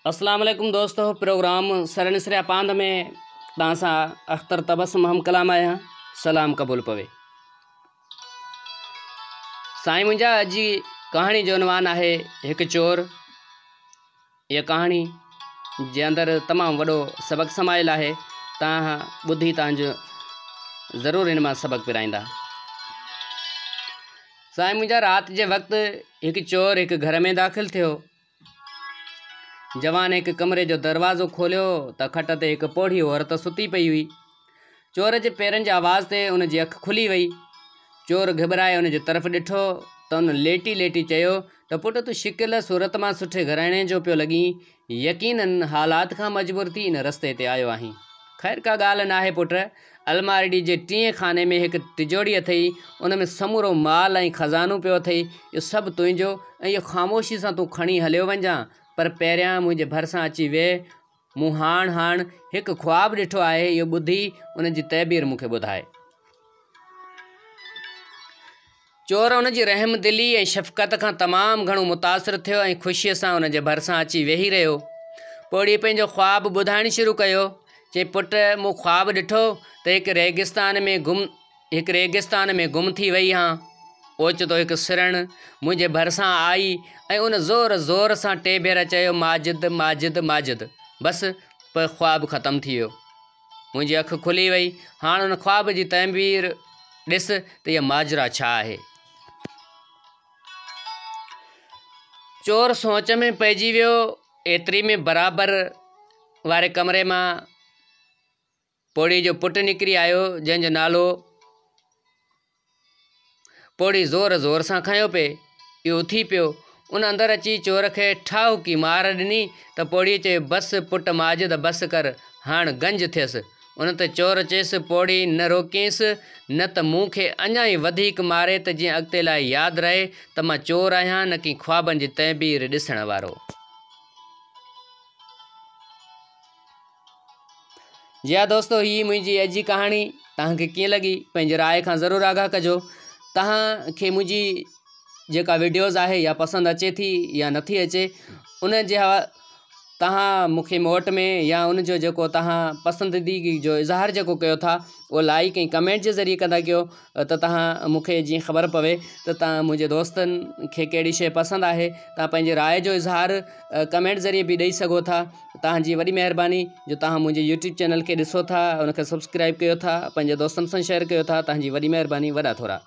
اسلام عليڪم دوستو پروگرام سرن سريا پاند ۾ توهان سان اختر تبسم هم ڪلام آهيان سلام قبول پوي سائين منهنجا اڄ جي ڪهاڻي جو عنوان آهي هڪ چور هيء ڪهاڻي جي اندر تمام وڏو سبق سمايل آهي توهان ٻڌي توهان جو ضرور هن مان سبق پرائيندا سائين منهنجا رات جي وقت هڪ چور هڪ گهر ۾ داخل ٿيو جوان هڪ ڪمري جو دروازو کوليو ته کٽ تي هڪ پوڙهي عورت ستي پئي هئي. چور جي پيرن جي آواز تي ان جي اک کلي وئي. چور گهٻرائي ان جي طرف ڏٺو ته ان ليٽي ليٽي چيو ته پٽ تون شڪل صورت مان سٺي گهراڻي جو پيو لڳين، يقينن حالات کان مجبور ٿي ان رستي تي آيو آهين. خير ڪا ڳالهه ناهي پٽ، الماڙي جي ٽئين خاني ۾ هڪ ٽجوڙي اٿئي، ان ۾ سمورو مال ۽ خزانو پيو اٿئي، اهو سڀ تنهنجو ۽ اهو خاموشي سان تون کڻي هليو وڃجان، پر پهريان منهنجي ڀرسان اچي ويهه، مون هاڻ هاڻ هڪ خواب ڏٺو آهي، اهو ٻڌي ان جي تعبير مون کي ٻڌاء. چور ان جي رحم دلي ۽ شفقت کان تمام گهڻو متاثر ٿيو ۽ خوشيء سان ان جي ڀرسان اچي ويهي رهيو. پوڙهي پنهنجو خواب ٻڌائڻ شروع ڪيو. چيائين، پٽ، مون خواب ڏٺو ته هڪ ريگستان ۾ گم هڪ ريگستان ۾ گم ٿي وئي هان. اوچتو هڪ سرڻ منهنجي ڀرسان آئي ۽ ان زور زور سان ٽي ڀيرا چيو، ماجد، ماجد، ماجد. بس، پوء خواب ختم ٿي ويو. منهنجي اک کلي وئي. هاڻ ان خواب جي تعبير ڏس ته اها ماجرا ڇا آهي؟ چور سوچ ۾ پئجي ويو. ايتري ۾ برابر واري ڪمري مان پوڙهي جو پٽ نڪري آيو، جنهن جو نالو پوڙهي زور زور سان کنيو پئي. اهو اٿي پيو. ان اندر اچي چور کي ٺاهوڪي مار ڏني ته پوڙهيء چيو، بس پٽ ماجد بس ڪر، هاڻ گنج ٿيس. ان تي چور چيس، پوڙهي نه روڪينس، نه ته مون کي اڃا ئي وڌيڪ ماري ته جيئن اڳتي لاء ياد رهي ته مان چور آهيان نه ڪي خوابن جي تعبير ڏسڻ وارو. جي ها دوستو هي منهنجي اڄ جي ڪهاڻي توهان کي ڪيئن لڳي پنهنجي راء کان ضرور آگاهه ڪجو توهان کي منهنجي جيڪا ويڊيوز آهي يا پسند اچي ٿي يا نٿي اچي ان جي توهان مون کي موٽ ۾ يا ان جو جيڪو توهان پسنديدگي جو اظهار جيڪو ڪيو ٿا اهو لائڪ ۽ ڪمينٽ جي ذريعي ڪندا ڪيو ته توهان مون کي جيئن خبر پوي ته توهان منهنجي دوستن کي ڪهڙي شيء پسند آهي توهان پنهنجي راء جو اظهار ڪمينٽ ذريعي به ڏئي سگهو ٿا توهان جي وڏي مهرباني جو توهان منهنجي يوٽيوب چينل کي ڏسو ٿا ان کي سبسڪرائب ڪيو ٿا پنهنجي دوستن سان شيئر ڪيو ٿا توهان جي وڏي مهرباني وڏا ٿورا.